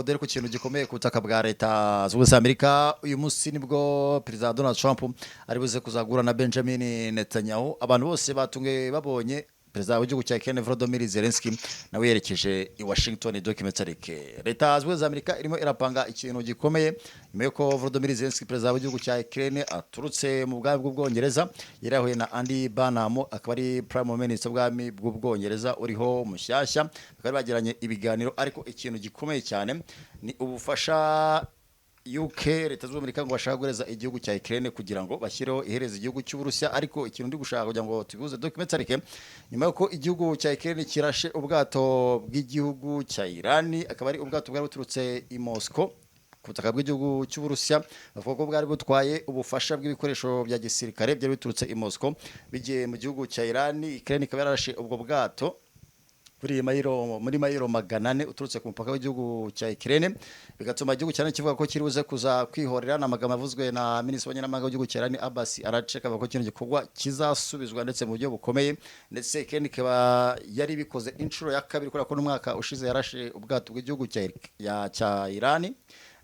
Dore ku kintu gikomeye ku butaka bwa Leta Zunze Ubumwe za Amerika, uyu munsi nibwo Perezida Donald Trump ari buze kuzagura na Benjamin Netanyahu. Abantu bose batunge babonye Perezida w'igihugu cya Ukraine Volodymyr Zelensky nawe yerekeje i Washington. Documentary, Leta Zunze Ubumwe za Amerika irimo irapanga ikintu gikomeye nyuma yuko Volodymyr Zelensky, perezida w'igihugu cya Ukraine, aturutse mu bwami bw'Ubwongereza. Yari yahuye na Andy Burnham, akaba ari Prime Minister w'ubwami bw'Ubwongereza uriho mushyashya, bakaba bagiranye ibiganiro. Ariko ikintu gikomeye cyane ni ubufasha UK, Leta Zunze Amerika, ngo bashaka guhereza igihugu cya Ukraine kugira ngo bashyireho iherezo igihugu cy'Uburusiya. Ariko ikintu ndi gushaka kugira ngo tubihuze, documentary, nyuma yuko igihugu cya Ukraine kirashe ubwato bw'igihugu cya Iran, akaba ari ubwato bwari buturutse i Moscow ku butaka bw'igihugu cy'Uburusiya, bavuga ko bwari butwaye ubufasha bw'ibikoresho bya gisirikare byari biturutse i Moscow bigiye mu gihugu cya Iran. Ukraine ikaba yararashe ubwo bwato kuri mayiro, muri mayiro 400 uturutse ku mupaka w'igihugu cya Ukraine, bigatuma igihugu cyane kivuga ko kiri buze kuza kwihorera. Ni amagambo avuzwe na Minisitiri w'Abanyamahanga w'igihugu cya Iran, Abbas Araghchi, akavuga ko kino gikorwa kizasubizwa ndetse mu buryo bukomeye. Ndetse Ukraine ikaba yari bikoze inshuro ya kabiri, kubera ko n'umwaka ushize yarashe ubwato bw'igihugu cya Iran.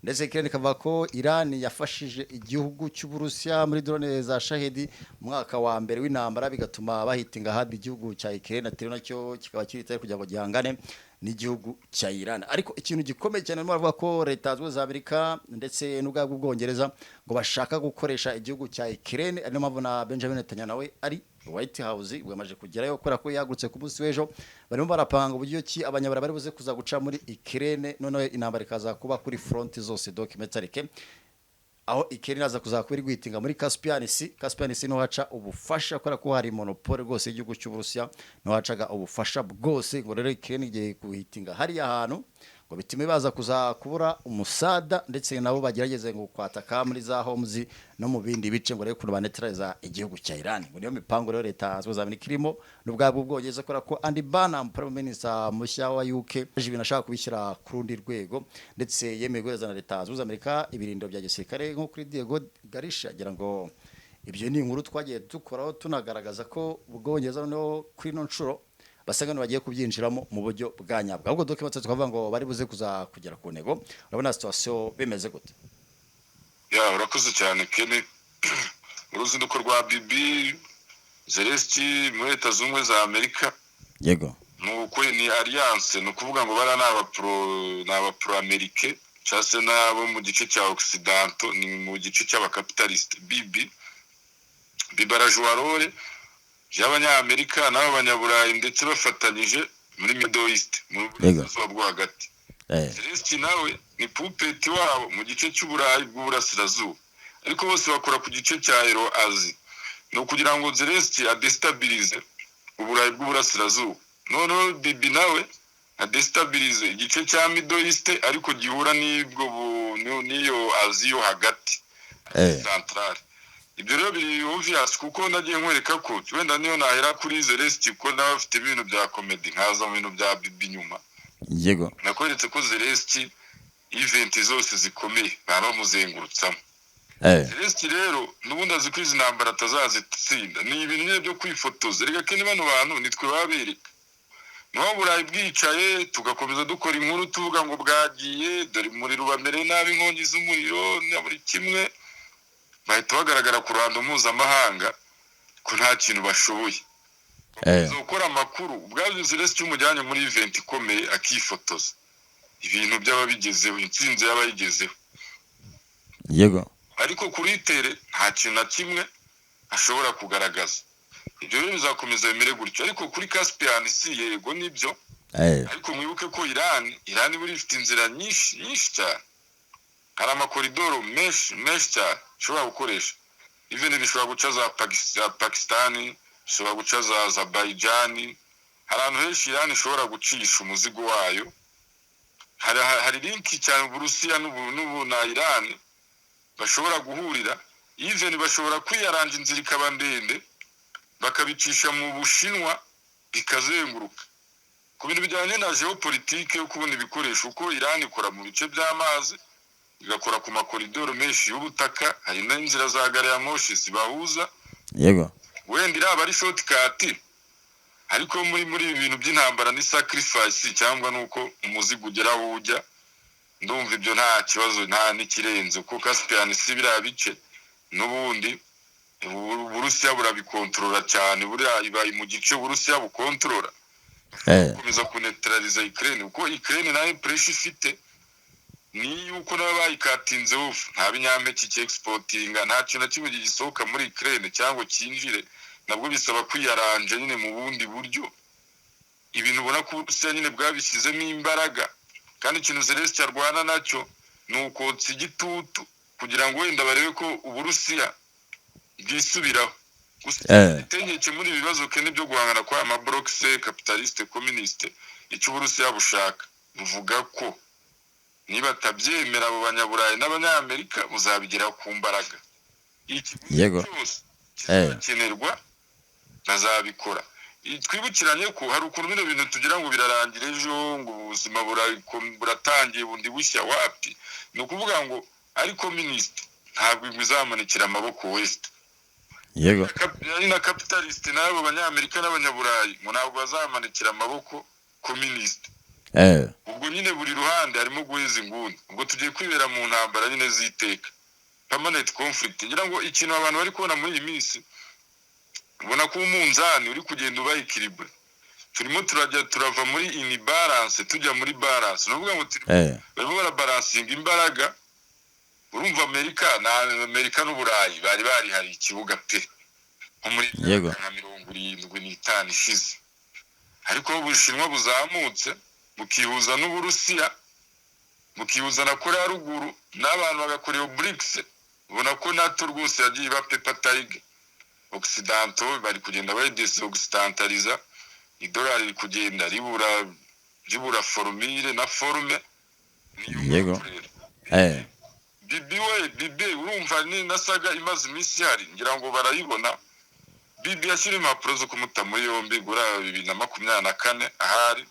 Ndetse Ukraine ikavuga ko Iran yafashije igihugu cy'Uburusiya muri drone za Shahed mu mwaka wa mbere w'intambara, bigatuma bahitinga hadi igihugu cya Ukraine, ati nacyo kikaba kiri tayari kugira ngo gihangane n'igihugu cya Iran. Ariko ikintu gikomeye cyane, barimo baravuga ko Leta Zunze Ubumwe za Amerika ndetse n'ubwami bw'Ubwongereza ngo bashaka gukoresha igihugu cya Ukraine, ari niyo mpamvu na Benjamin Netanyahu nawe ari White House bwamaze kugerayo, kubera ko yagurutse ku munsi w'ejo. Barimo barapanga uburyo ki abanyaburayi bari buze kuza guca muri Ukraine, noneho intambara ikaza kuba kuri front zose. Documentary, aho Ukraine iraza kuza kuba iri guhitinga muri Caspian Sea. Caspian Sea niho haca ubufasha, kubera ko hari monopole rwose y'igihugu cy'Uburusiya, niho hacaga ubufasha bwose. Ngo rero Ukraine igiye guhitinga hariya hantu ngo bitume baza kuza kubura umusada, ndetse nabo bagerageze ngo kwataka muri za Hormuz no mu bindi bice, ngo rero ukuntu banetraliza igihugu cya Iran. Ngo niyo mipango rero Leta Zunze Ubumwe za Amerika irimo n'ubwabwo Ubwongereza, kubera ko Andy Burnham, Prime Minister mushya wa UK, yaje ibintu ashaka kubishyira ku rundi rwego, ndetse yemeye guhereza na Leta Zunze Ubumwe za Amerika ibirindo bya gisirikare nko kuri Diego Garcia. Agira ngo ibyo ni inkuru twagiye dukoraho, tunagaragaza ko Ubwongereza noneho kuri ino nshuro basa nk'aho bagiye kubyinjiramo mu buryo bwa nyabwo. Ahubwo document tukavuga ngo bari buze kuza kugera ku ntego. Urabona situation bimeze gute? Ya, urakoze cyane, Kenny. Uruzinduko rwa Bibi, Zelensky muri Leta Zunze Ubumwe za Amerika, ni ukuri ni alliance, ni ukuvuga ngo bariya ni abapro Amérique cyangwa se n'abo mu gice cya occidentaux, ni mu gice cy'abakapitalisite. Bibi arajuwa role y'Abanyamerika n'abanyaburayi, ndetse bafatanyije muri Middle East, mu Burasirazuba bwo Hagati. Zelensky nawe ni puppet wabo mu gice cy'Uburayi bw'Uburasirazuba, ariko bose bakora ku gice cya Euro Asie. Ni ukugira ngo Zelensky adestabilize Uburayi bw'Uburasirazuba, noneho Bibi nawe adestabilize igice cya Middle East, ariko gihura n'ibwo n'iyo Aziya yo hagati, centrale. Ibyo rero biri obvious, kuko nagiye nkwereka ko wenda niyo nahera kuri Zelensky, kuko nawe afite ibintu bya comedy, nkaza mu bintu bya Bibi nyuma. Nakweretse ko Zelensky event zose zikomeye baba bamuzengurutsamo. Zelensky rero n'ubundi azi ko izi ntambara atazazitsinda, ni ibintu nyine byo kwifotoza. Reka ke, bano bantu nitwe babereka, niho Burayi bwicaye tugakomeza dukora inkuru tuvuga ngo bwagiye, dore umuriro bamereye nabi, inkongi z'umuriro na buri kimwe, bahita bagaragara ku ruhando mpuzamahanga ko nta kintu bashoboye. Bakomeza gukora amakuru ubwabyo. Zelensky umujyanye muri event ikomeye akifotoza, ibintu by'ababigezeho, intsinzi y'abayigezeho. Ariko kuri terrain nta kintu na kimwe ashobora kugaragaza. Ibyo rero bizakomeza bimere gutyo. Ariko kuri Caspian Sea, yego nibyo, ariko mwibuke ko Iran buri ifite inzira nyinshi nyinshi cyane, hari amakoridoro menshi menshi cyane ishobora gukoresha. Even bishobora guca za Pakistani, bishobora guca za Azerbaijan. Hari ahantu henshi Iran ishobora gucisha umuzigo wayo. Hari link cyane Uburusiya n'ubu na Iran bashobora guhurira. Even bashobora kwiyaranja inzira ikaba ndende, bakabicisha mu Bushinwa, bikazenguruka. Ku bintu bijyanye na géopolitique yo kubona ibikoresho, uko Iran ikora mu bice by'amazi, igakora ku makoridoro menshi y'ubutaka, hari n'inzira za gari ya moshi zibahuza. Wenda iraba ari shortcut, ariko muri ibi bintu by'intambara ni sacrifice, cyangwa nuko umuzigo ugera aho ujya. Ndumva ibyo nta kibazo, nta n'ikirenze, kuko Caspian Sea, biriya bice n'ubundi Uburusiya burabikontorora cyane. Buriya iba mu gice Uburusiya bukontorora, gukomeza kuneutraliza Ukraine, kuko Ukraine nayo pressure ifite ni yuko nabo bayikatinze off, nta binyampeke cyexportinga, nta kintu na kimwe gisohoka muri Ukraine cyangwa cyinjire. Nabwo bisaba kwiyaranja nyine mu bundi buryo. Ibintu ubona ko Uburusiya nyine bwabishyizemo imbaraga, kandi ikintu Zelensky arwana nacyo ni ukotsa igitutu kugira ngo wenda barebe ko Uburusiya bwisubiraho. Gusa igitenkeke muri ibi bibazo kene byo guhangana kwa amablocs capitaliste, communiste, icyo Uburusiya bushaka, buvuga ko niba atabyemera abo Banyaburayi n'Abanyamerika, buzabigeraho ku mbaraga. Ikiguzi cyose kizakenerwa bazabikora. Twibukiranye ko hari ukuntu bino bintu tugira ngo birarangira ejo, ngo ubuzima buratangiye bundi bushya. Wapi! Ni ukuvuga ngo ari communiste ntabwo izamanikira amaboko West, ari na capitaliste n'abo Banyamerika n'Abanyaburayi ngo ntabwo bazamanikira amaboko communiste. Ubwo nyine buri ruhande harimo guheza inguni, ubwo tugiye kwibera mu ntambara nyine z'iteka, permanent conflict. Ngira ngo ikintu abantu bari kubona muri iyi minsi, ubona ko umunzani uri kugenda uba équilibré. Turimo turajya turava muri imbalance tujya muri balance. Ni ukuvuga ngo barimo barabalansinga imbaraga. Urumva Amerika na Amerika n'Uburayi bari barihariye ikibuga pe, nko muri nka 75 ishize, ariko aho Ubushinwa buzamutse bukihuza n'Uburusiya, bukihuza na Korea ya Ruguru, n'abantu bagakora iyo BRICS, ubona ko NATO rwose yagiye iba paper tiger. Occidentaux bari kugenda bayideoccidentaliza, idolari riri kugenda ribura formule na forme. Niyo mpamvu rero Bibi we, Bibi, urumva ni na saga imaze iminsi ihari, ngira ngo barayibona. Bibi yashyira impapuro zo kumuta muri yombi gura 2024, ahari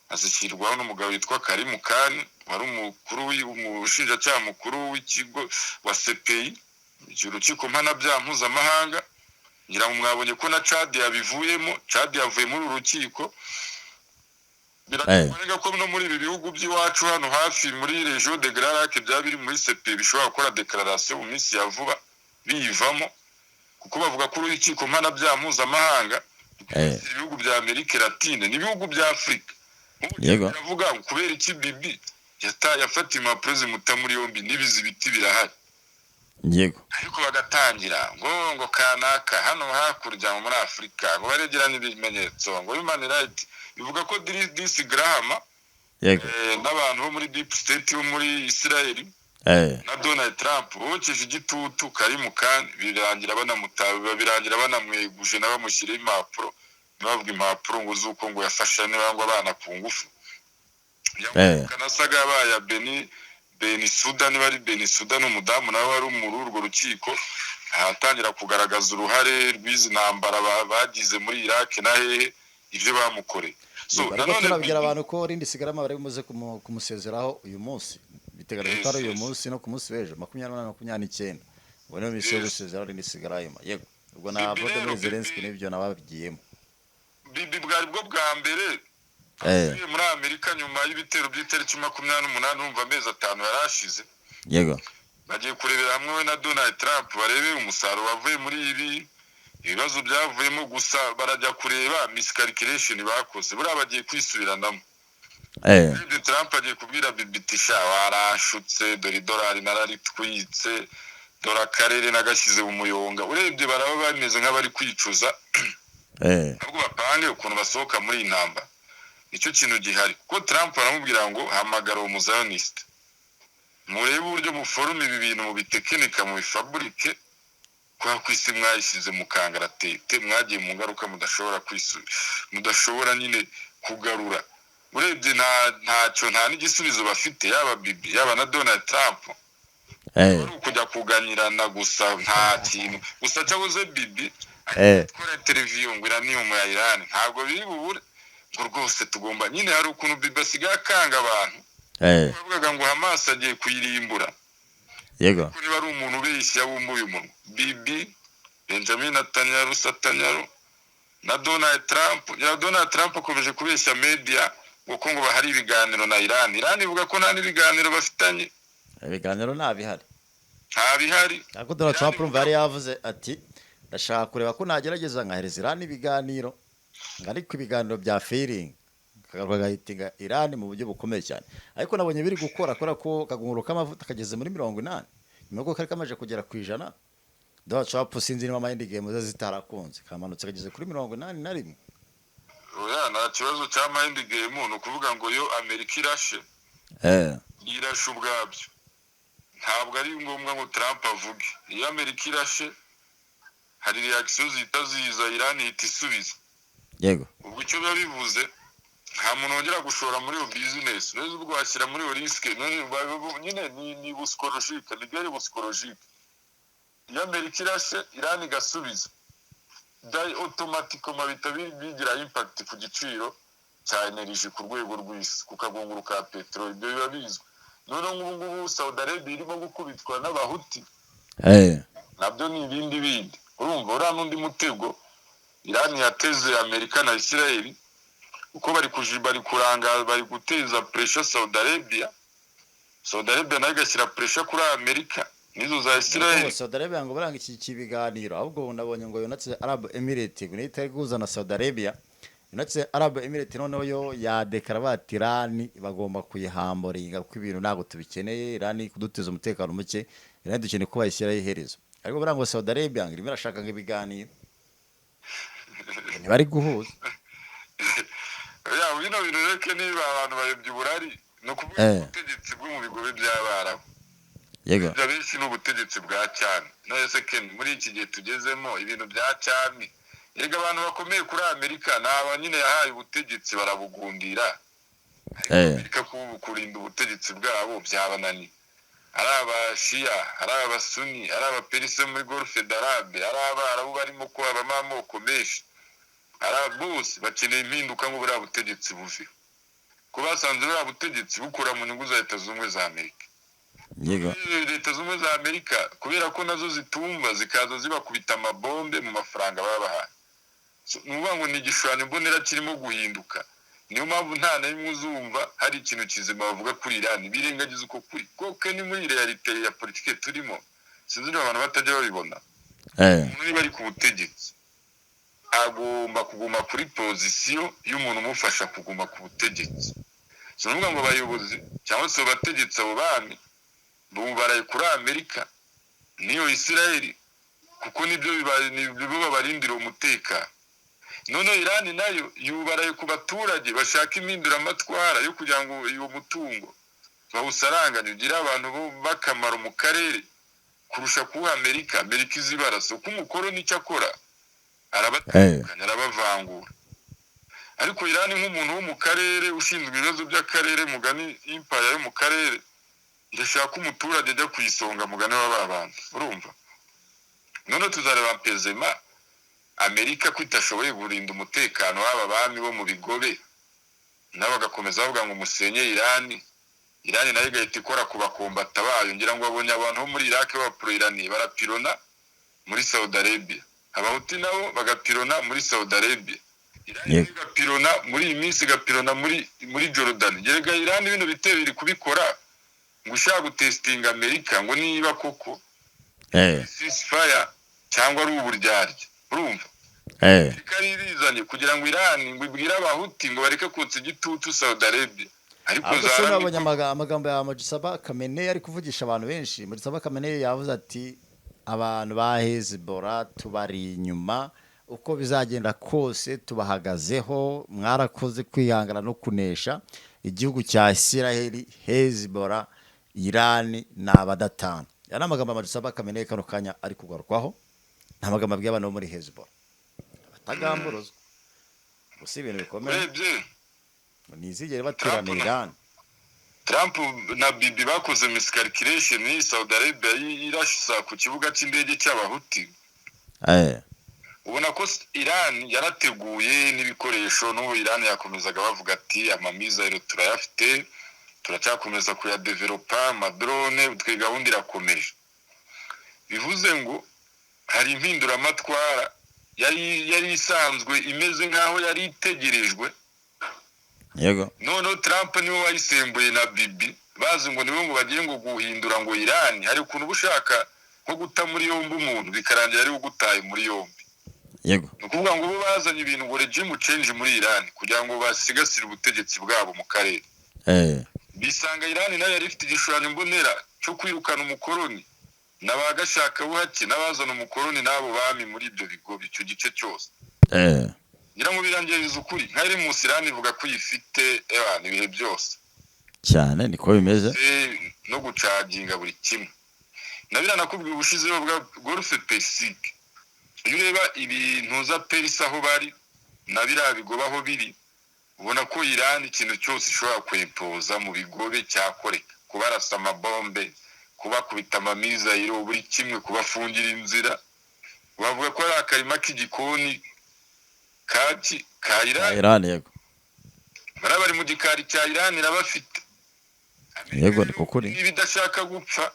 azishyirwaho n'umugabo witwa Karim Khan, wari umukuru umushinjacyaha mukuru w'ikigo wa CPI, urukiko mpanabyaha mpuzamahanga. Ngira ngo mwabonye ko na Chad yabivuyemo, Chad yavuye muri uru rukiko. Biragaragara ko no muri ibi bihugu by'iwacu hano hafi muri région des Grands Lacs byaba biri muri CPI bishobora gukora déclaration mu minsi ya vuba biyivamo, kuko bavuga ko urukiko mpanabyaha mpuzamahanga ibihugu bya Amerika Latine n'ibihugu bya Afurika. Biravuga ngo kubera iki Bibi yafatiye impapuro zimuta muri yombi n'ibizi biti birahari, ariko bagatangira ngo kanaka hano hakurya muri Afurika ngo baregeranye ibimenyetso, ngo human right. Bivuga ko Lindsey Graham n'abantu bo muri deep state bo muri Israel na Donald Trump bokeje igitutu Karim Khan, birangira banamuta, birangira banamweguje, nawe bamushyiraho impapuro, bavuga impapuro ngo z'uko ngo yafashe niba ngo abana ku ngufu. Kanasaga yabaye ya Bensouda, niba ari Bensouda, ni umudamu nawe wari muri urwo rukiko, ahatangira kugaragaza uruhare rw'izi ntambara bagize muri Iraq na hehe, ibyo bamukoreye. So Yego, ariko nanone tunabwira abantu ko Lindsey Graham bari bumaze kumusezeraho uyu munsi. Biteganyijwe ko ari uyu munsi no ku munsi w'ejo, 28, 29, ubwo niyo minsi yo gusezeraho Lindsey Graham. Yego, ubwo na Bibi Volodymyr rero, Zelensky Bibi n'ibyo nababigiyemo. Bibi bwari bwo bwa mbere asubiye muri Amerika nyuma y'ibitero by'itariki 28. Urumva amezi 5 yari ashize. Bagiye kurebera hamwe we na Donald Trump, barebe umusaruro wavuye muri ibi ibibazo byavuyemo. Gusa barajya kureba miscalculation bakoze, buriya bagiye kwisubiranamo. Urebye Trump agiye kubwira Bibi ati: "Sha, waranshutse, dore idolari nararitwitse, dore akarere nagashyize mu muyonga." Urebye baraba bameze nk'abari kwicuza, ahubwo bapange ukuntu basohoka muri iyi ntambara. Nicyo kintu gihari, kuko Trump aramubwira ngo: "Hamagara uwo muzionisite, murebe uburyo muforuma ibi bintu, mubitekinika, mubifaburike, kubera ko isi mwayishyize mu kangaratete, mwagiye mu ngaruka mudashobora mudashobora nyine kugarura." Urebye nta ntacyo, nta n'igisubizo bafite, yaba Bibi yaba na Donald Trump. Ari ukujya kuganyirana gusa, nta kintu. Gusa cyabuze Bibi gukora interview ngo uranium ya Iran ntabwo biri bubure, ngo rwose tugomba nyine. Hari ukuntu Bibi asigaye akanga abantu, bavugaga ngo Hamas agiye kuyirimbura, ko niba ari umuntu ubeshya yabumbuye umunwa. Bibi, Benjamin Netanyahu, Satanyahu na Donald Trump, ya Donald Trump akomeje kubeshya media. ngo ko ngo bahari ibiganiro na Iran. Iran ivuga ko nta n'ibiganiro bafitanye. Ibiganiro nta bihari. Nta bihari. Ariko Donald Trump urumva yari yavuze ati: "Ndashaka kureba ko nagerageza nkahereza Iran ibiganiro," ngo ariko ibiganiro bya failing, kagaruka gahitinga Iran mu buryo bukomeye cyane. Ariko nabonye biri gukora, kubera ko kagunguru k'amavuta kageze muri 80, nyuma y'uko kari kamaze kugera ku 100. Donald Trump, sinzi niba mind game ze zitarakunze, kamanutse kageze kuri 81. Oya, nta kibazo cya mind game. Ni ukuvuga ngo yo Amerika irashe, irashe ubwabyo, ntabwo ari ngombwa ngo Trump avuge. Iyo Amerika irashe, hari reaction zihita ziza, Iran ihita isubiza. Ubwo icyo biba bivuze, nta muntu wongera gushora muri iyo business. Neza ubwo washyira muri iyo risk nyine ni psychologique, ni guerre psychologique. Iyo Amerika irashe, Iran igasubiza, automatiquement bihita bigira impact ku giciro cya energy ku rwego rw'isi, ku kagunguru ka peteroli. Ibyo biba bizwi. Noneho nk'ubu ngubu Saudi Arabia irimo gukubitwa n'Abahuti, nabyo ni ibindi bindi. Urumva uriya n'undi mutego Iran yateze Amerika na Israel, uko bari kuji, bari kuranga, bari guteza pressure Saudi Arabia, Saudi Arabia nayo igashyira pressure kuri Amerika n'izo za Israel. Ngo Saudi Arabia ngo baranga iki kibiganiro. Ahubwo nabonye ngo United Arab Emirates ngo niyo itari guhuza Saudi Arabia. United Arab Emirates noneho yo yadekara bati: "Iran bagomba kuyihamboringa, kuko ibintu ntabwo tubikeneye. Iran kuduteza umutekano muke, Iran dukeneye ko bayishyiraho iherezo." Ariko buriya ngo Saudi Arabia ngo irimo irashaka ngo ibiganiro, ntibari guhuza. Ya, bino bintu reke, niba abantu bayobya uburari, ni ukuvuga ubutegetsi bwo mu bigobe by'Abarabu. Ibyo benshi ni ubutegetsi bwa cyami. None se Ken, muri iki gihe tugezemo, ibintu bya cyami, erega abantu bakomeye kuri Amerika ni aba nyine yahaye ubutegetsi, barabugundira. Ariko Amerika kurinda ubutegetsi bwabo byabananiye. Ari Abashiya, ari Abasuni, ari Abaperise muri Golfe d'Arabe, ari Abarabu barimo ko habamo amoko menshi, ari bose bakeneye impinduka ngo buriya butegetsi buveho, ko basanze buriya butegetsi bukora mu nyungu za Leta Zunze Ubumwe za Amerika. Leta Zunze Ubumwe za Amerika, kubera ko nazo zitumva, zikaza zibakubita amabombe mu mafaranga babahaye. So, ni ukuvuga ngo ni igishushanyo mbonera kirimo guhinduka. Niyo mpamvu nta na rimwe uzumva hari ikintu kizima bavuga kuri Irani, birengagiza uko kuri koko ni muri réalité ya politike turimo. Sinzi niba abantu batajya babibona. Umuntu niba ari ku butegetsi, agomba kuguma kuri position y'umuntu umufasha kuguma ku butegetsi. Si ukuvuga ngo abayobozi cyangwa se abategetsi, abo bami baraye kuri Amerika n'iyo Isirayeli, kuko nibyo nibyo babarindira umutekano. Noneho Irani nayo yubaraye ku baturage bashaka impinduramatwara yo kugira ngo uwo mutungo bawusaranganye, ugire abantu b'akamaro mu karere kurusha kuwuha Amerika. Amerika izibarasa uko umukoroni icyo akora, arabatandukanya, arabavangura. Ariko Irani nk'umuntu wo mu karere ushinzwe ibibazo by'akarere, mugani impaya yo mu karere, irashaka ko umuturage ajya ku isonga, mugani wa ba bantu. Urumva none tuzareba pezema Amerika ko itashoboye kurinda umutekano w'aba bami bo mu bigobe, nabo bagakomeza bavuga ngo musenye Irani. Irani nayo igahita ikora ku bakombata bayo. Ngira ngo babonye abantu bo muri Iraq b'abapro-Irani barapirona muri Saudi Arabia, Abahuti nabo bagapirona muri Saudi Arabia, Irani igapirona muri iyi minsi, igapirona muri Jordan. Gerega Irani bino bitero iri kubikora ngo ushaka gutestinga Amerika, ngo niba koko ceasefire cyangwa ari uburyarya. Urumva Amerika yari ibizanye kugira ngo Irani ngo ibwire Abahuti ngo bareke kotsa igitutu Saudi Arabia. Ariko Ahubwo se za nabonye amagambo ya Mojtaba Khamenei ari kuvugisha abantu benshi. Mojtaba Khamenei yavuze ati: "Abantu ba Hezbollah tubari inyuma, uko bizagenda kose tubahagazeho. Mwarakoze kwihangana no kunesha igihugu cya Isiraheli. Hezbollah, Irani ni abadatana." Aya ni amagambo ya Mojtaba Khamenei kano kanya ari kugarukwaho. Ni amagambo abwiye abantu bo muri Hezbollah batagamburuzwa gusa, ibintu bikomeye. Urebye ntizigere baterana Trump Irani. Trump na Bibi bakoze miscalculation. Saudi Arabia irashisa ku kibuga cy'indege cy'Abahuti. Ubona ko Iran yarateguye n'ibikoresho. N'ubu Iran yakomezaga bavuga ati: "Amamizayiro turayafite, turacyakomeza kuyadevelopa, amadrone, twe gahunda irakomeje." Bivuze ngo hari impinduramatwara yari isanzwe imeze nk'aho yari itegerejwe. Yego. Noneho Trump niwe wayisembuye na Bibi, bazi ngo niwe ngo bagiye ngo guhindura ngo Irani. Hari ukuntu uba ushaka nko guta muri yombi umuntu, bikarangira ari we ugutaye muri yombi. Ni ukuvuga ngo bo bazanye ibintu ngo regime change muri Irani kugira ngo basigasire ubutegetsi bwabo mu karere. Bisanga Irani nayo yari ifite igishushanyo mbonera cyo kwirukana umukoroni na ba gashakabuhake n'abazana umukoroni n'abo bami muri ibyo bigo, icyo gice cyose. Ngira ngo birangiriza ukuri nka iri munsi Irani ivuga ko uyifite ebana ibihe byose. Cyane, niko bimeze. No gucaginga buri kimwe na biriya nakubwiye ubushize bwa Golfe Persique. Iyo ureba ibintu za Perse aho bari na biriya bigobe aho biri, ubona ko Irani ikintu cyose ishobora kwempoza mu bigobe cyakoreka: kubarasa amabombe, kubakubita amamizayiro, buri kimwe, kubafungira inzira. Bavuga ko ari akarima k'igikoni kaki ka Irani. Irani, yego. Bariya bari mu gikari cya Irani, irabafite. Yego, niko kuri. Niba idashaka gupfa,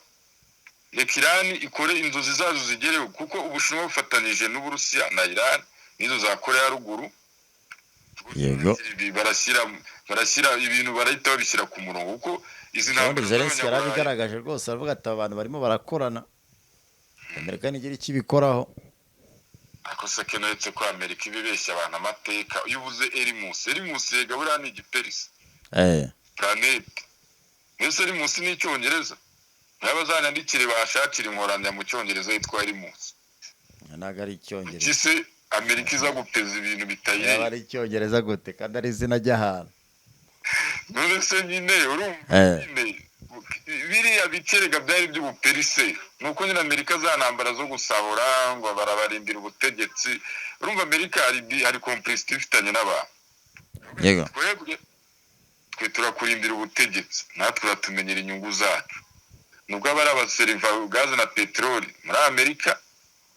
reka Irani ikore inzozi zazo zigereho, kuko Ubushinwa bufatanije n'Uburusiya na Irani n'izo za Korea ya Ruguru. Barashyira ibintu, barahita babishyira ku murongo, kuko izi Ubundi ntambara Zelensky z'Abanyaburayi yarabigaragaje rwose, aravuga ati abantu barimo barakorana, Amerika ntigira icyo ibikoraho. Ariko se kenetse ko Amerika iba ibeshya abantu amateka? Iyo uvuze Erimusi, Erimusi yega buriya ni igiperisi. Planète mbese Erimusi ni Icyongereza. Nawe bazanyandikire bashakire inkoranya mu Cyongereza yitwa Erimusi. Ntabwo ari Icyongereza. Kuki se Amerika iza gupeza ibintu Yaba bitayireba? ari Icyongereza gute kandi ari izina ry'ahantu? None se nyine urumva nyine biriya bice rega byari iby'Ubuperise. Ni uko nyine Amerika za ntambara zo gusahura ngo barabarindira ubutegetsi. Urumva Amerika hari complicité ifitanye n'abantu. Twebwe twe turakurindira ubutegetsi, natwe uratumenyera inyungu zacu. Nubwo aba ari abaseriva gaze na peteroli muri Amerika,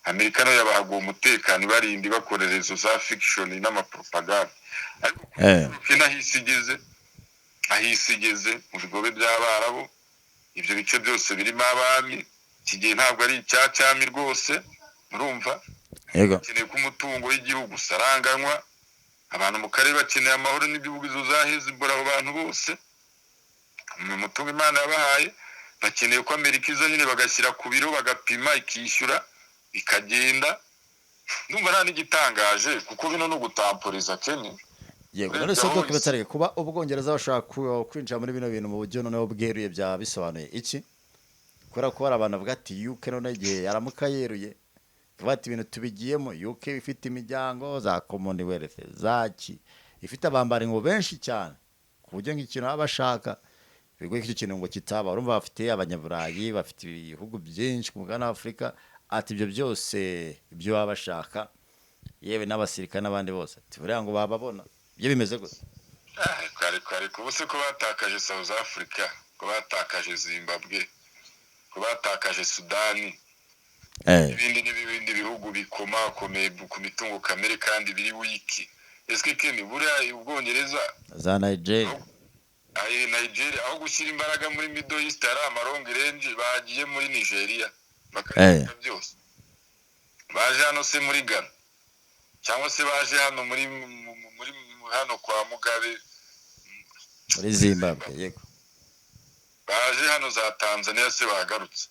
Amerika nayo yabahaga uwo mutekano, ibarinda, ibakorera izo za fiction n'amapropaganda. Ariko kena aho isi igeze mu bigobe by'Abarabu, ibyo bice byose birimo abami, iki gihe ntabwo ari icya cyami rwose, murumva? Bakeneye ko umutungo w'igihugu usaranganywa abantu mu karere, bakeneye amahoro n'ibihugu, izo za Hezbollah, abo bantu bose mu mutungo Imana yabahaye. Bakeneye ko Amerika iza nyine bagashyira ku biro, bagapima, ikishyura, ikagenda. Ndumva nta n'igitangaje, kuko bino ni ugutamporiza Kenya. Yego. Urebye None se aho Doc Betareke, kuba Ubwongereza bashaka kwinjira muri bino bintu mu buryo noneho bweruye, byaba bisobanuye iki? Kubera ko hari abantu bavuga ati UK noneho igihe yaramuka yeruye kuvuga ati ibintu tubigiyemo, UK ifite imiryango za Commonwealth zaki, ifite abambari ngo benshi cyane, ku buryo nk'ikintu baba bashaka bigoye ko icyo kintu ngo kitaba. Urumva bafite Abanyaburayi, bafite ibihugu byinshi ku mugabane wa Afurika, ati ibyo byose ibyo baba bashaka, yewe n'abasirikare n'abandi bose, ati buriya ngo bababona. Ibyo bimeze gute? Ariko ubu se ko batakaje South Africa, ko batakaje Zimbabwe, ko batakaje Sudani n'ibindi n'ibindi bihugu bikomakomeye ku mitungo kamere kandi biri weak, ese Keni, buriya Ubwongereza Za Nigeria. Ayi Nigeria, aho gushyira imbaraga muri Middle East hari ama long range, bagiye muri Nigeria bakabifata byose. Baje hano se muri Ghana, cyangwa se baje hano muri hano kwa Mugabe? Muri Zimbabwe, yego. Baje hano za Tanzania se bagarutse?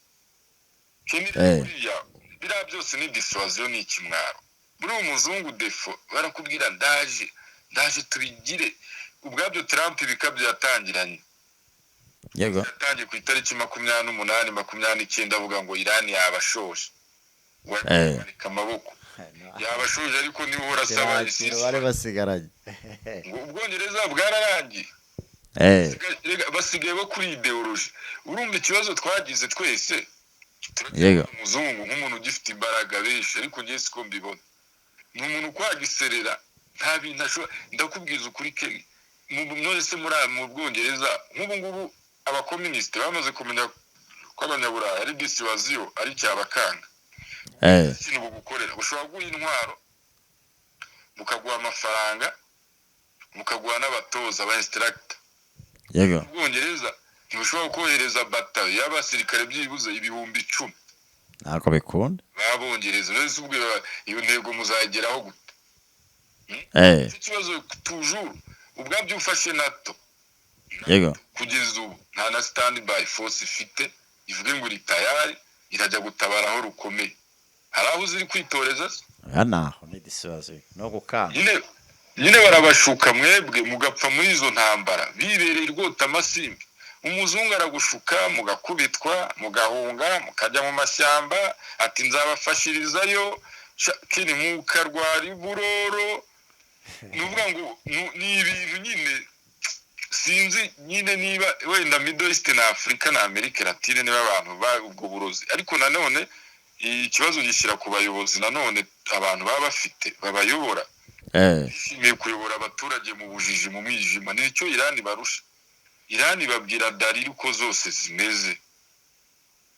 Keni, buriya biriya byose ni dissuasion, ni ikimwaro. Buriya umuzungu defo barakubwira: "Ndaje, ndaje tubigire." Ubwabyo Trump ibikabyo yatangiranye, yatangiye ku itariki 28, 29, avuga ngo Irani yabashoje, ngo amaboko yabashoje, ariko niwe uhora asaba Nta kintu bari basigaranye. Ngo Ubwongereza bwararangiye. Rega, basigaye bo kuri idéologie. Urumva ikibazo twagize twese, turacyabona umuzungu nk'umuntu ugifite imbaraga benshi, ariko njye siko mbibona. Ni umuntu ukwagiserera, nta bintu ashobora. Ndakubwiza ukuri Keni, none se muri mu Bwongereza nk'ubu ngubu abakominisite bamaze kumenya ko Abanyaburayi ari dissuasion, ari cyabakanga. Ikintu bugukorera, bushobora guha intwaro, bukaguha amafaranga, bukaguha n'abatoza ba instructor. Ubwongereza ntibushobora kohereza batayo y'abasirikare byibuze 10,000 Ntabwo bikunda. b'Abongereza. None se ubwo iyo ntego muzageraho gute? Icyo kibazo toujours. Ubwabyo ufashe NATO, kugeza ubu nta na stand by force ifite ivuge ngo iri tayari irajya gutabara aho rukomeye. Hari aho ziri kwitoreza se? Aha naho ni dissuasion no gukanga. Nyine barabashuka, mwebwe mugapfa muri izo ntambara bibereye rwota amasimbi. Umuzungu aragushuka, mugakubitwa, mugahunga, mukajya mu mashyamba, ati nzabafashirizayo. Kini mukarwara iburoro. Ni ukuvuga ngo ni ibintu nyine sinzi nyine niba wenda Middle East na Afurika na Amerika Latine niba abantu ubwo burozi. Ariko nanone ikibazo gishyira ku bayobozi, nanone abantu baba bafite babayobora bishimiye kuyobora abaturage mu bujiji, mu mwijima. Nicyo Irani barusha. Irani babwira dalili uko zose zimeze,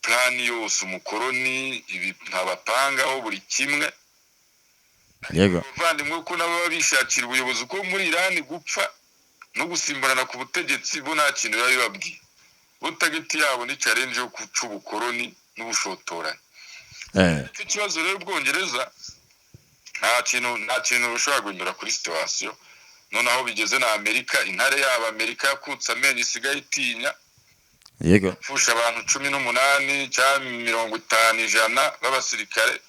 plan yose, umukoroni ibi ntabapangaho buri kimwe. Abavandimwe ko nabo baba bishakira ubuyobozi, uko muri Irani gupfa no gusimburana ku butegetsi bo nta kintu biba bibabwiye. Bo target yabo ni challenge yo guca ubukoroni n'ubushotoranyi. Icyo kibazo rero, Ubwongereza nta kintu bushobora guhindura kuri situation. Noneho bigeze na Amerika, intare yabo Amerika yakutse amenyo, isigaye itinya pfusha abantu 18 cyangwa 50, 100 b'abasirikare,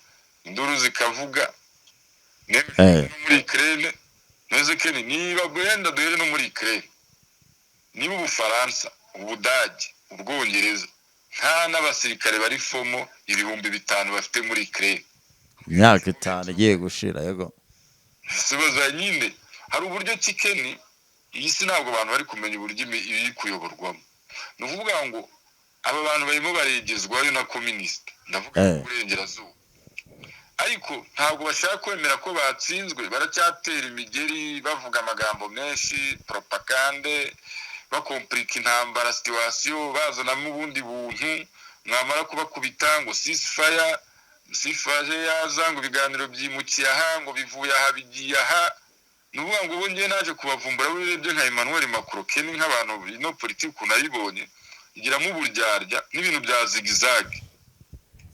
induru zikavuga. No muri Ukraine neze Keni, niba wenda duhere no muri Ukraine, niba Ubufaransa, Ubudage, Ubwongereza nta n'abasirikare bari formal 5000 bafite muri Ukraine, Imyaka 5 igiye gushira, yego. Sibaza nyine, hari uburyo ki Keni iyi si ntabwo abantu bari kumenya uburyo iri kuyoborwamo. Ni ukuvuga ngo aba bantu barimo baregezwayo na communiste, ndavuga uburengerazuba, ariko ntabwo bashaka kwemera ko batsinzwe. Baracyatera imigeri, bavuga amagambo menshi, propagande, bakomplika intambara, situation bazanamo ubundi buntu. Mwamara kubakubita ngo ceasefire, ceasefire yaza ngo ibiganiro byimukiye aha, ngo bivuye aha bigiye aha. Ni ukuvuga ngo ubu ngiye naje kubavumbura. Urebye nka Emmanuel Macron Ken, nk'abantu ino politiki ukuntu ayibonye, igiramo uburyarya n'ibintu bya zigzag,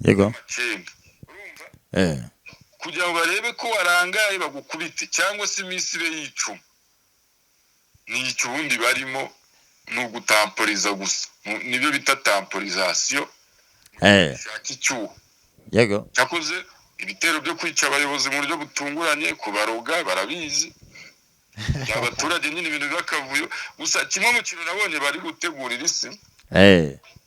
amacenga, urumva? Kugira ngo barebe ko warangaye bagukubite, cyangwa se iminsi ibe yicuma. Ni icyo ubundi barimo, ni ugutamporiza gusa. Nibyo bita temporisation, shaka icyuho. Cyakoze ibitero byo kwica abayobozi mu buryo butunguranye, kubaroga barabizi, abaturage nyine ibintu by'akavuyo gusa. Kimwe mu kintu nabonye bari gutegurira isi,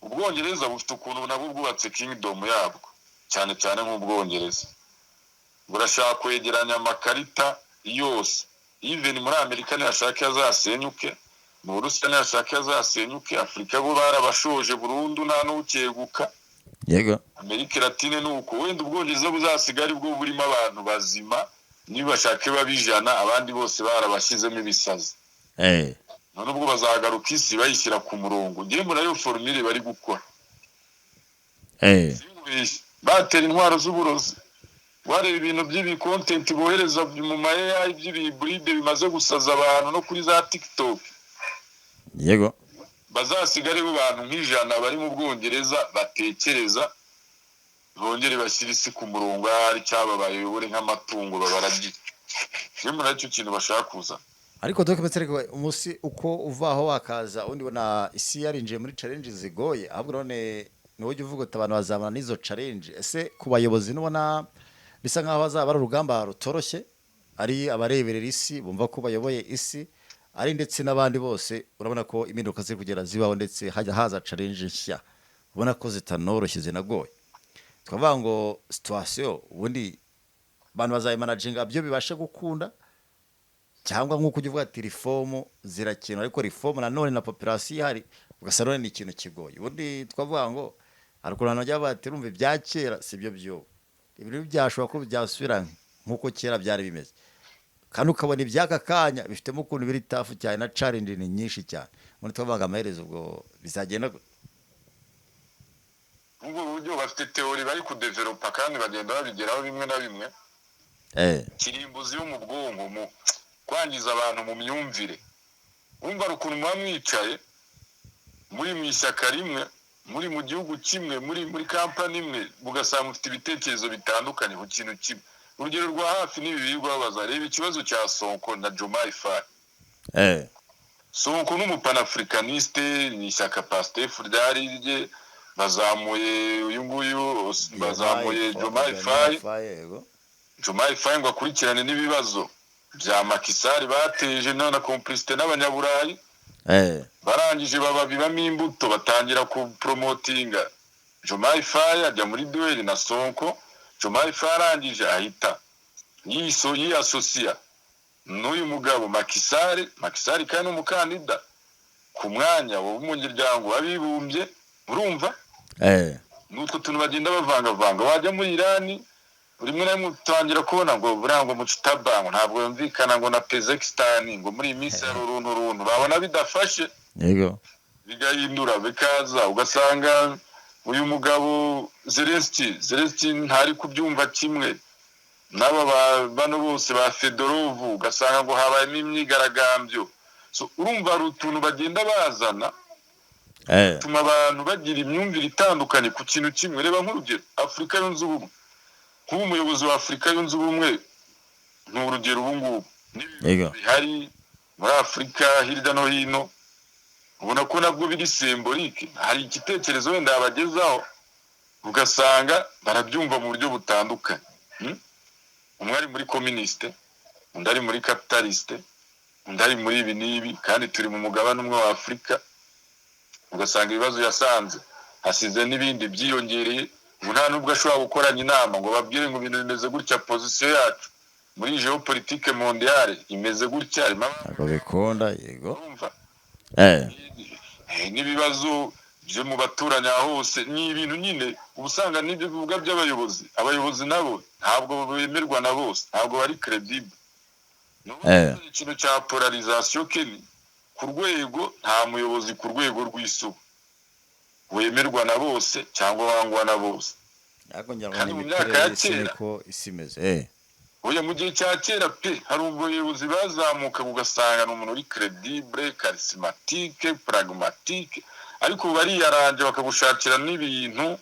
Ubwongereza bufite ukuntu nabwo bwubatse kingdom yabwo, cyane cyane nk'Ubwongereza burashaka kwegeranya amakarita yose. Even muri Amerika nihashaka azasenyuke, mu Burusiya nihashaka azasenyuke, Afurika bo barabashoje burundu, nta n'ukeguka. Amerika Latine ni uko. Wenda Ubwongereza buzasigara aribwo burimo abantu bazima, nibashake babe 100, abandi bose barabashyizemo ibisazi. None ubwo bazagaruka isi bayishyira ku murongo. Ngewe mbona ariyo formule bari gukora. Sinkubeshye, batera intwaro z'uburozi, wareba ibintu by'ibi content bohereza mu ma AI by'ibi hybride bimaze gusaza abantu no kuri za TikTok. Bazasigare bo bantu nk'100 bari mu Bwongereza batekereza, bongere bashyire isi ku murongo, ahari cyababaye bayobore nk'amatungo babaragiye. Niyo mbona aricyo kintu bashaka kuzana. Ariko Doc Betereko, umunsi uko uva aho wakaza undi, ubona isi yarinjiye muri challenge zigoye. Ahubwo none ni wowe ujya uvuga uti abantu bazabana n'izo challenge. Ese ku bayobozi nubona bisa nkaho bazaba ari urugamba rutoroshye, ari abareberera isi bumva ko bayoboye isi, ari ndetse n'abandi bose? Urabona ko impinduka ziri kugera zibaho, ndetse hajya haza challenge nshya ubona ko zitanoroshye, zinagoye. Twavuga ngo situation ubundi abantu bazayimanaginga byo bibashe gukunda, cyangwa nk'uko ujya uvuga ati reform zirakenewe, ariko reform nanone na population ihari ugasanga none ni ikintu kigoye. Ubundi twavuga ngo hari ukuntu abantu bajya bavuga ati urumva ibya kera si byo by'ubu, ibintu byashobora ko byasubira nk'uko kera byari bimeze, kandi ukabona iby'aka kanya bifitemo ukuntu biri tough cyane na challenge ni nyinshi cyane. Ubundi twavuga ngo amaherezo ubwo bizagenda gute? Ubwo buryo bafite théorie bari kudevelopa kandi bagenda babigeraho bimwe na bimwe. Kirimbuzi yo mu bwonko, mu kwangiza abantu mu myumvire. Wumva hari ukuntu muba mwicaye muri mu ishyaka rimwe, muri mu gihugu kimwe, muri muri kampani imwe, mugasanga mufite ibitekerezo bitandukanye ku kintu kimwe. Urugero rwa hafi n'ibi birirwa babaza, reba ikibazo cya Sonko na Diomaye Faye. Sonko ni umupanafricaniste, ni ishyaka Pastef ryari rye, bazamuye uyu nguyu, bazamuye Diomaye Faye. Yego. Diomaye Faye ngo akurikirane n'ibibazo bya Macky Sall bateje na complicité n'abanyaburayi. Barangije bababibamo imbuto, batangira kupromotinga Diomaye Faye, ajya muri duel na Sonko. Diomaye Faye arangije ahita yiso yiyasosiya n'uyu mugabo Macky Sall. Macky Sall kandi ni umukandida ku mwanya w'umuryango w'abibumbye, urumva? N'utwo tuntu bagenda bavangavanga. Wajya muri Irani, rimwe na rimwe utangira kubona ngo buriya ngo Mujtaba ngo ntabwo yumvikana ngo na Pezeshkian, ngo muri iyi minsi hari uruntu runtu, babona bidafashe bigahindura, bikaza ugasanga uyu mugabo Zelensky ntari kubyumva kimwe n'aba bano bose ba Fedorov, ugasanga ngo habayemo imyigaragambyo. So urumva hari utuntu bagenda bazana bituma abantu bagira imyumvire itandukanye ku kintu kimwe. Reba nk'urugero Afurika Yunze Ubumwe, nk'ubu umuyobozi wa Afurika Yunze Ubumwe ni urugero ubu ngubu n'ibibazo bihari muri Afurika hirya no hino, ubona ko nabwo biri symbolique. Hari igitekerezo wenda yabagezaho, ugasanga barabyumva mu buryo butandukanye. Umwe ari muri communiste, undi ari muri capitaliste, undi ari muri ibi n'ibi, kandi turi mu mugabane umwe wa Afurika. Ugasanga ibibazo yasanze hasize n'ibindi byiyongereye. Ubu nta nubwo ashobora gukoranya inama ngo babwire ngo ibintu bimeze gutya, position yacu muri géopolitique mondiale imeze gutya, harimo Ntabwo bikunda, yego. Urumva? N'ibibazo byo mu baturanyi aho hose ni ibintu nyine uba usanga n'ibyo bivuga by'abayobozi. Abayobozi nabo ntabwo bemerwa na bose, ntabwo bari crédible. Ikintu cya polarisation keni ku rwego, nta muyobozi ku rwego rw'isi ubu wemerwa na bose cyangwa wangwa na bose. Ariko ngira ngo Kandi ni mu myaka imiterere ya y'isi, kera, niko isi imeze. Oya, mu gihe cya kera pe, hari ubuyobozi bazamuka ugasanga ni umuntu uri crédible, charismatique, pragmatique, ariko ubu bariyaranje bakagushakira n'ibintu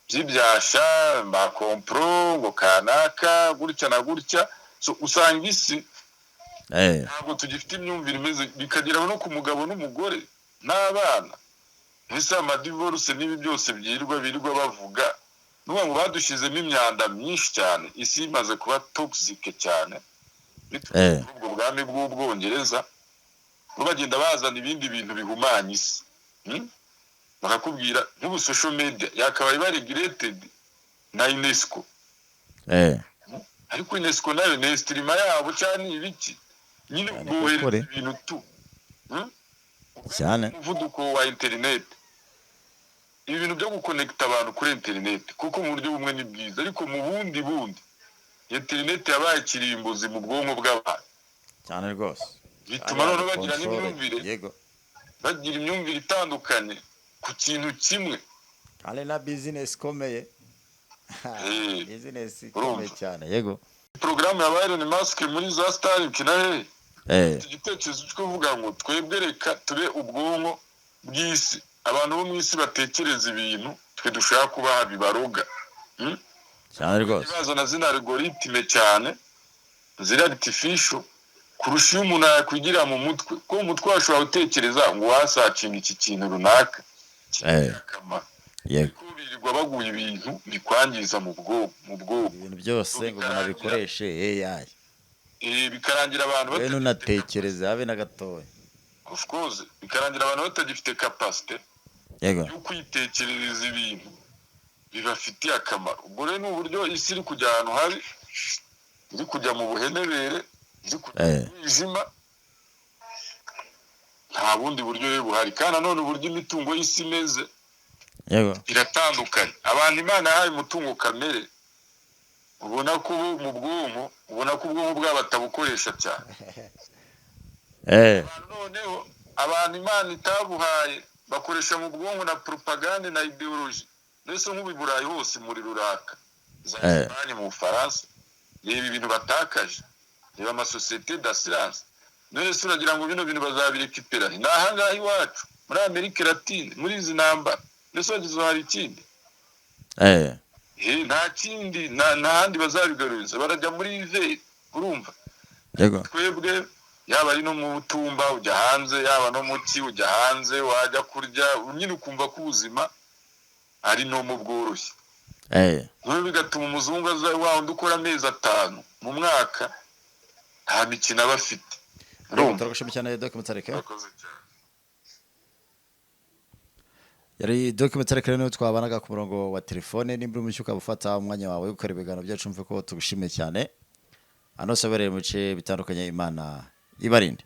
by'ibyasha ba complot, ngo kanaka gutya na gutya. So usanga isi ntabwo tugifite imyumvire imeze, bikagera no ku mugabo n'umugore n'abana. Mbese amadivorce n'ibi byose byirirwa bavuga, ni ukuvuga ngo badushyizemo imyanda myinshi cyane. Isi imaze kuba toxique cyane biturutse kuri ubwo bwami bw'Ubwongereza, bo bagenda bazana ibindi bintu bihumanya isi. Bakakubwira nk'ubu social media yakabaye iba regulated na UNESCO, ariko UNESCO nayo ni instrument yabo cyane, ibiki nyine Cyane, bohereza kuri. ibintu tu. Cyane. Umuvuduko wa interineti, ibi bintu byo gukonekita abantu kuri interineti, kuko mu buryo bumwe ni bwiza, ariko mu bundi interineti yabaye ikirimbuzi mu bwonko bw'abantu. Cyane rwose. Bituma noneho bagira n'imyumvire, bagira imyumvire itandukanye ku kintu kimwe. Kandi na business ikomeye, business ikomeye Urumva? cyane, yego. Porogaramu ya Elon Musk muri za Starlink na hehe, igitekerezo cyo kuvuga ngo twebwe reka tube ubwonko bw'isi, abantu bo mu isi batekereza ibintu twe dushaka kubaha bibaroga. Cyane rwose. Bazana zina algorithme cyane ziri artificial kurusha iyo umuntu yakwigira mu mutwe, kuko mu mutwe washobora gutekereza ngo wasearchinga iki kintu runaka akamaro. Kuko birirwa baguha ibintu bikwangiza mu bwonko. Ibintu byose ngo umuntu abikoreshe AI. Bikarangira abantu We batagifite ntunatekereze habe na gatoya. Of course, bikarangira abantu batagifite capacité yo kwitekerereza ibintu bibafitiye akamaro. Ubwo rero ni uburyo isi iri kujya ahantu habi, iri kujya mu buhenebere, iri kujya mu mwijima. Nta bundi buryo rero buhari. Kandi nanone uburyo imitungo y'isi imeze iratandukanye. Abantu Imana yahaye umutungo kamere, ubona ko ubu mu bwonko, ubona ko ubwonko bwabo batabukoresha cyane. Noneho abantu Imana itabuhaye bakoresha mu bwonko na propagande na idéologie. Mbese nk'ubu i Burayi hose umuriro uraka, za Esipanye, mu Bufaransa, reba ibintu batakaje, reba amasosiyete d'assurance. None se uragira ngo bino bintu bazabirekipera? Ni ahangaha iwacu muri Amerika Latine, muri izi ntambara, mbese wagize hari ikindi? Nta kindi, nta handi bazabigaruriza, barajya muri iveri, urumva? Twebwe Yaba ari no mu butumba ujya hanze, yaba no mu ki ujya hanze, wajya kurya nyine ukumva ko ubuzima ari no mu bworoshye. Noneho bigatuma umuzungu aza, wa wundi ukora amezi 5 mu mwaka, nta mikino aba afite. Urumva, turagushimiye cyane, Doc Mutareke. Urakoze cyane. Yari Doc Mutareke rero, twabanaga ku murongo wa telefone. Nimba uri mushya, ukaba ufata umwanya wawe ukora ibiganiro byacu, mve ko tugushimiye cyane. Aho hose ubereye mu bice bitandukanye, Imana ibarinde.